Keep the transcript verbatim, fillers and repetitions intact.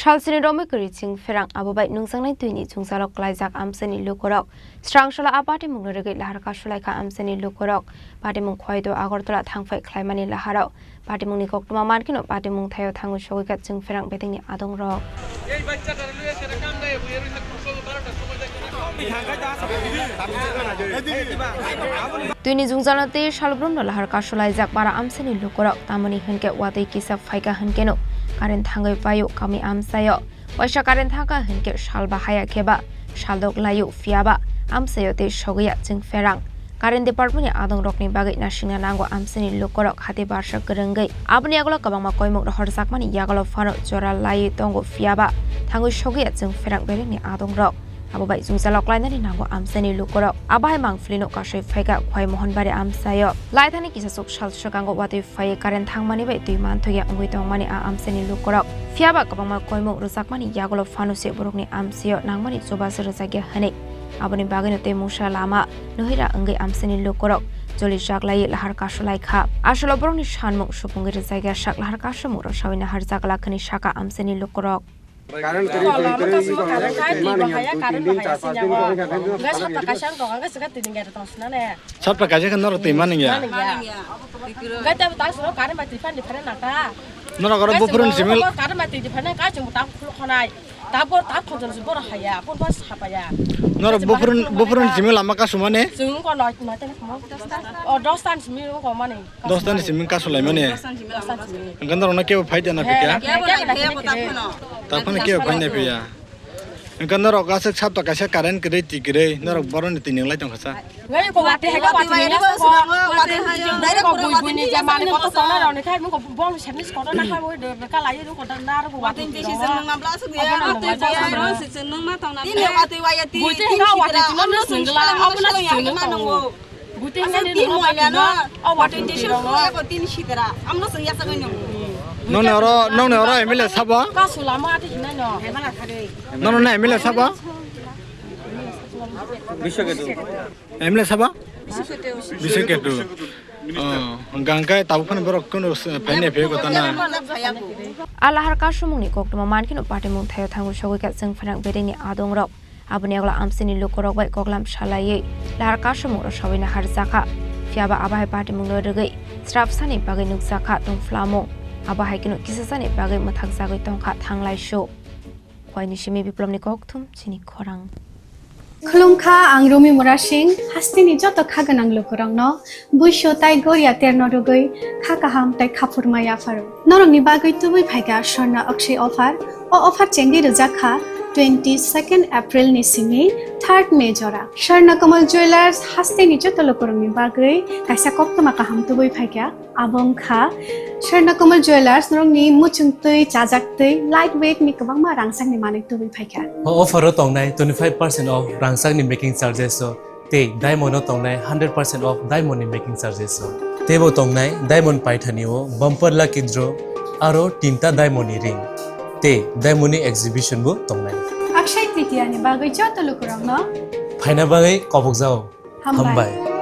Salsini romwi kwrwi chwng pherang, abo bai nungjaknai twini jwngjalo klaijak amchaini lukurok. Srang salo a patimungno rwgwi lahar kasulaikha amchaini lukurok. Patimung Khwaido Agartala thangphai khlaimani laharo patimungni koktwma mankheno patimung thaio thangwi sogwikha chwng pherang bedengni adongrok. Twini jwngjalo tei salbrumno lahar kasulaijak para amchaini lukurok, tamoni hwnkhe watwi kisa phaikha hwnkeno current thangwi paio kami amchaio. Waisa current thangkha hwnkhe salba haya kheba saldok laio, phiyaba amchaio tei sogwiya chwng pherang. Current department ni adongrokni bagwi nasingna nango amchaini lukurok hati barsa kwrwngwi. Aboni yagulo kwbangma koimung rohorjakmani yagulo phano jora laiwi tongo, phiyaba thangwi sogwiya chwng pherang bedengni adongrok. Abo bai jwngjalo klainani nango amchaini lukurok. Abo hai mangphlino kasui phaikha Khwai Mohonbari amchaio. Laithani kisasuk sal swkango watwi phaiwi current thangmani bai twi manthokya wngwi tongmani a amchaini lukurok. Phiyaba kwbangma koimung rwjakmani yagulo phano se borokni amchaio nangmani chubachu rwjakya hwnwi. Aboni bagwino tei mungsa lama nuhira wngwi amchaini lukurok jolijak laiwi lahar kasulaikha. Asolo borokni sanmung supungwi rwjakya sak lahar kasumung rwsawi naharjak lakhani saka amchaini lukurok. Current kwrwi, kwrwi, kwrwi, current kai twi bo haya, current bo haya sini bo. Gas hapta kaisa wng tong, gas ka twi ni gari tong sina ne. Sapta kaisa khe norok twi mani ya. Mani ya. Gas ta ta suro current ba twi fan di fan na ta. Norok oro buphurun simi. Current ba twi di fan ka chung ta khul khonai. Ta bor ta khon jor bor haya, bor ba sapa ya. Norok buphurun, buphurun simi lama kasumane. Chung ko noi noi ta mo. O dos tan simi ko mani. Dos tani simi kasulaimani. Dos tani simi. Hwnkhe norokno kebo phai tana phikha? Kebo nai phaiya bo taphano. Taphano kebo phai nai phiya? Hwnkhe norok aswk sapta kaisa current kwrwi twi kwrwi, norok boroni twi nwnglai tongkha sa. Ngai ko wate hai ko wate ni sa ko. Wate hai ko bui bui ni je mani koto tona roni khai mo ko bol sernis koto na khai mo de ka lai ru koto na ru ko wate ni sa nang ma bla su ya. Wate hai ro se nang ma tong na. Tin wate waya tin. Bui te ka wate tin no sungla, abna sungla. Buti asal hwnani tin nangma moila no, no, o watwi tin tin sung rok. Ko tin sitra. Amno sung yasa ko nyong. Nong ne oro, nong ne oro M L A sabo? Ka sulama ati hinai no. Nong ne M L A sabo? Biswa ketu. M L A sabo? Biswa ketu. Oh, gangkai tabuk phano borok kono phainai phai ko tana. Alahar kasumungni koktwma mankheno patimung thaio thango sogwi ka chwng phanak bedengni adongrok. Aboni yagulo amchaini lukurok bai koklam salaiwi lahar kasumung rwsawi naharjakha. Phiyaba abo hai patimungno rwgwi srapsani bagwi nukjakha tongphlamung. Abo hai kheno kisasani bagwi mwthakjagwi tongkha thanglaisu. Khwaini simi Biplobni kokthum chini khorang. Khulumkha, ang Rumi Murasing, hasteni joto kha gwnang lukurokno. Buisu tai goria terno rwgwi kha kaham tai khaphurma yapharo. Norokni bagwi tubui phaikha Swarna Akshay offer. O offer chengwi rwjak kha twenty second April ni simi third May jora. Swarna Kamal Jewellers hasteni joto lukurokni bagwi kaisa koktwma kaham tubui phaikha. Abo wngkha Swarna Kamal Jewellers norokni muchungtwi, chajaktwi, light weight ni kwbangma rangchakni manwi tubui phaikha. O offer o tongnai twenty five percent off rangchakni making charges o. Tei diamond o tongnai hundred percent off diamond ni making charges o. Teibo tongnai diamond paithani o bumper lucky draw aro tinta diamond ni ring tei diamond ni exhibition bo tongnai. Akshay Tritiya ni bagwi joto lukurokno phaina bagwi kobokjao. Hambai. Hambai.